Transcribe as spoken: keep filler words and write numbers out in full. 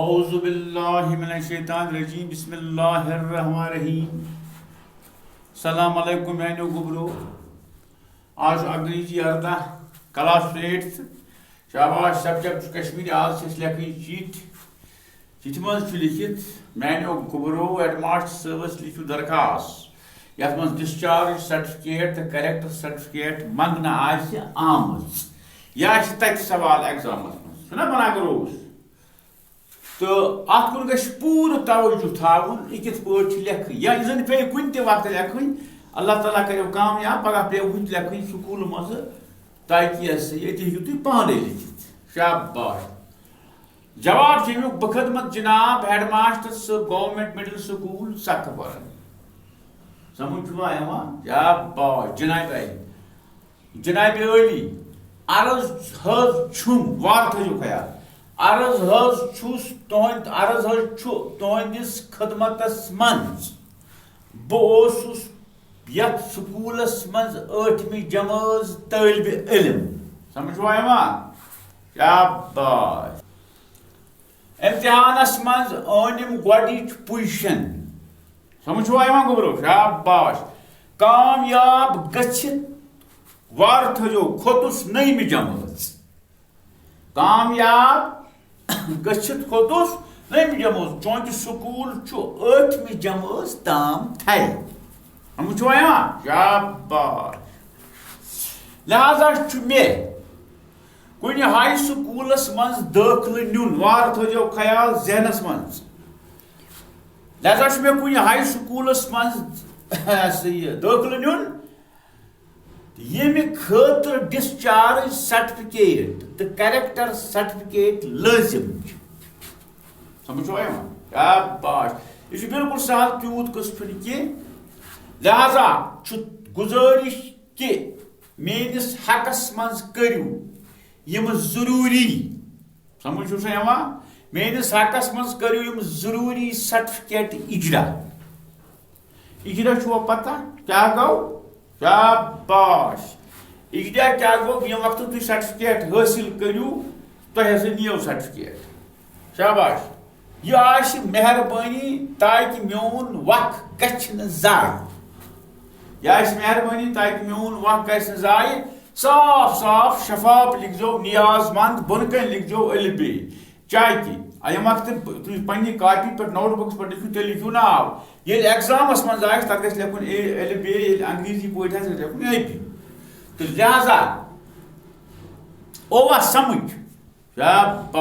اعوذ باللہ من الشیطان الرجیم، بسم اللہ الرحمن الرحیم۔ السلام علیکم میانیو گوبرو۔ آز چھُ اکھ گریجی ارداہ، کلاس ایٹتھ۔ شاباش، سبجیکٹ چھُ کشمیری۔ آز چھِ أسۍ لیکھٕنۍ چِٹھۍ۔ چِٹھِ منٛز چھُ لیکھِتھ، میانیو گوبرو، ہیڈ ماسٹر صٲبس لیکھِو درخاست، یتھ منٛز ڈسچارج سرٹیفکیٹ تہٕ کریکٹر سرٹیفکیٹ منٛگنہٕ آسہِ آمٕژ۔ یہِ آسہِ تتہِ سوال ایگزامس منٛز، چھُنہ بنان گروس؟ تہٕ اتھ کُن گژھِ پوٗرٕ توجہ تھاوُن، یہِ کِتھ پٲٹھۍ چھِ لیکھٕنۍ، یا یہِ زن پیٚیہِ کُنہِ تہِ وقتہٕ لیکھٕنۍ، اللہ تعالیٰ کٔرِو کامیاب، پگاہ پیٚیہِ ہُتہِ لیکھٕنۍ سکوٗلہٕ منٛزٕ، تاکہِ یہِ ہسا یہِ، أتی ہیٚکِو تُہۍ پانے لیکھِتھ۔ شاباش۔ جواب چھُ اَمیُک، بخدمت جناب ہیڈ ماسٹر صٲب، گورنمنٹ مڈل سکول سکھٕ پورن۔ سمجھ چھُوا یِوان؟ شاباش، جناب عالی۔ جناب عالی، عرض حظ چھُم، وارٕ تھٲیِو خیال۔ عرض حظ چھُس تُہنٛد، عرض حظ چھُ تُہنٛدِس خدمتس منٛز۔ بہٕ اوسُس یتھ سکوٗلس منٛز ٲٹھمہِ جمٲژ طٲلبِ علم۔ سمجھ چھُوا یِوان؟ شاباش۔ امتحانس منٛز أنِم گۄڈٕنِچ پُزیشن۔ سمجھ چھُوا یِوان گوٚبرو؟ شاباش۔ کامیاب گٔژھِتھ وارٕ تھٲیِو کھوٚتُس نٔیمہِ جمٲژ۔ کامیاب گٔژھِتھ کھوٚتُس نٔیمہِ جمٲژ، چونکہ سکوٗل چھُ ٲٹھمہِ جمٲژ تام تھے۔ سمجھ چھُوا یِوان؟ شاباش۔ لہذا چھُ مےٚ کُنہِ ہاے سکوٗلس منٛز دٲخلہٕ نیُن، وارٕ تھٲیِو خیال ذہنس منٛز۔ لہذا چھُ مےٚ کُنہِ ہاے سکوٗلس منٛز ہسا یہِ دٲخلہٕ نیُن، ییٚمہِ خٲطرٕ ڈسچارج سرٹیفکیٹ تہٕ کریکٹر سرٹیفکیٹ لٲزم چھُ۔ سمجھ چھُوا یِوان؟ شاباش۔ یہِ چھُ بالکل سہل، تیوٗت قٕصہٕ چھُنہٕ کینٛہہ۔ لہذا چھُ گُزٲرِش کہِ میٲنِس حقس منٛز کٔرِو یِم ضروٗری، سمجھ چھُو سا یِوان؟ میٲنِس حقس منٛز کٔرِو یِم ضروٗری سرٹیفکیٹ اجرا۔ اجرا چھُوا پتہ کیٛاہ گوٚو؟ شاباش۔ اجرا کیٛاہ گوٚو؟ ییٚمہِ وقتہٕ تُہۍ سرٹیفکیٹ حٲصِل کٔرِو، تۄہہِ ہسا نِیو سرٹیفکیٹ۔ شاباش۔ یہِ آسہِ مہربٲنی تاکہِ میون وق گژھِ نہٕ ضایع۔ یہِ آسہِ مہربٲنی تاکہِ میون وق گژھِ نہٕ ضایع۔ صاف صاف شفاف لیکھزیو نیاز مند، بۄنہٕ کنہِ لیکھزیو الف بے۔ چاہے کہِ، آ، ییٚمہِ وقتہٕ تُہۍ پننہِ کاپی پٮ۪ٹھ، نوٹ بُکس پٮ۪ٹھ لیکھِو، تیٚلہِ لیکھِو ناو۔ ییٚلہِ ایگزامس منٛز آسہِ، تتھ گژھِ لیکھُن اے، الف بے، ییٚلہِ انگریزی پٲٹھۍ آسہِ، گژھِ لیکھُن اے بی۔ تہٕ لہذا اووا سمجھ؟ شاباش۔